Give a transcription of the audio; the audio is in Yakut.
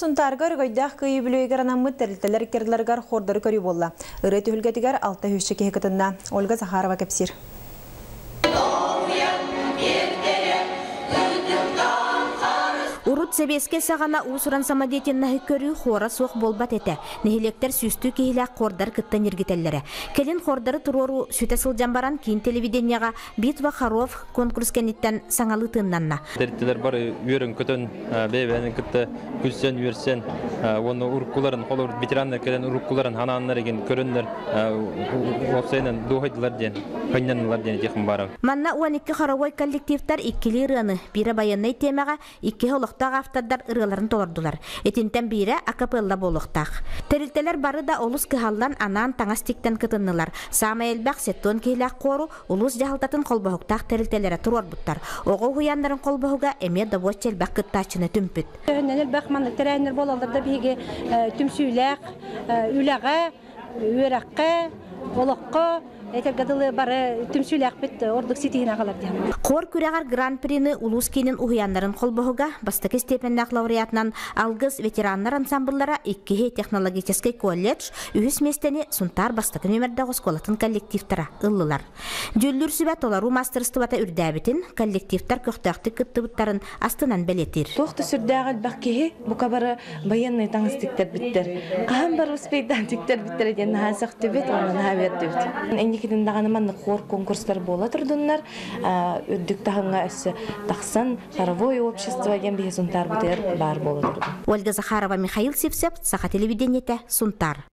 Сунтаарга өрөгөйдөөх Кыайыы үбүлүөйүгэр анаммыт тэрилтэлэр иккардыларыгар хордары көрүү буолла. Ырыа түһүлгэтигэр 600 киһи кытынна. Ольга Захарова кэпсиир. Урут сэбиэскэй саҕана уус-уран самодеятельноһы көрүү хора суох буолбат этэ. Нэһилиэктэр сүүстүү киһилээх хордар кытта ньиргитэллэрэ. Кэлин хордары туруоруу сүтэ сылдьан баран киин телевидениеҕа Битва хоров конкурс кэнниттэн саҥалыы тыыннанна. Тэрилтэлэр бары үөрэн-көтөн, бэйэ-бэйэни кытта күлсэн, үөрсэн уонна уруккуларын, холобур, ветераннар кэлэн уруккуларын ханааннар игин көрөннөр уопсайынан дуоһайдылар диэн, хынньаннылар диэн этиэхпин баарым. Манна 12 хоровой коллективтар иккилии ырыаны, биирэ байыаннай тиэмэҕэ, иккиһэ олохтоох автордар ырыаларын толордулар. Итинтэн биирэ акапелла буолуохтаах. Тэрилтэлэр бары да олус кыһаллан анаан таҥас тиктэн кытыннылар. Саамай элбэх 70 киһилээх хуору улуус дьаһалтатын холбоһуктаах тэрилтэлэрэ туруорбуттар. Оҕо уһуйааннарын холбоһуга эмиэ добуочча элбэх кыттааччыны түмпүт. Төһөннөн элбэх маннык тэрээһиннэр буолаллар да биһиги түмсүүлээх үлэҕэ, үөрэххэ, олоххо этэргэ дылы бары түмсүүлээхпит ордук ситиһин аҕалар диэн. Хор күрэҕэр Гран-прины улуус киинин уһуйааннарын холбоһуга бастакы степеннээх лауреатынан Алгыс ветераннар ансамбллара иккиһи технологическай колледж, үһүс миэстэни Сунтаар бастакы нүөмэрдээх оскуолатын коллективтара ыллылар. Дьүүллүүр сүбэ толоруу маастарыстыбата үрдээбитин, коллективтар көхтөөхтүк кыттыбыттарын астынан бэлиэтиир. Туох да сүрдээх элбэх киһи бука бары байыаннай таҥас тиктэрбиттэр. Хаһан бары успейдаан тиктэрбиттэрэ диэн наһаа сөхтүбүт уонна наһаа үөрдүбүт. Инникитин даҕаны маннык хор конкурстар буола турдуннар, үрдүк таһымҥа өссө тахсан хоровое общество диэн биһи Сунтаарбытыгар баар буола турдун. Ольга Захарова, Михаил Сивцев, Саха телевидениетэ, Сунтаар.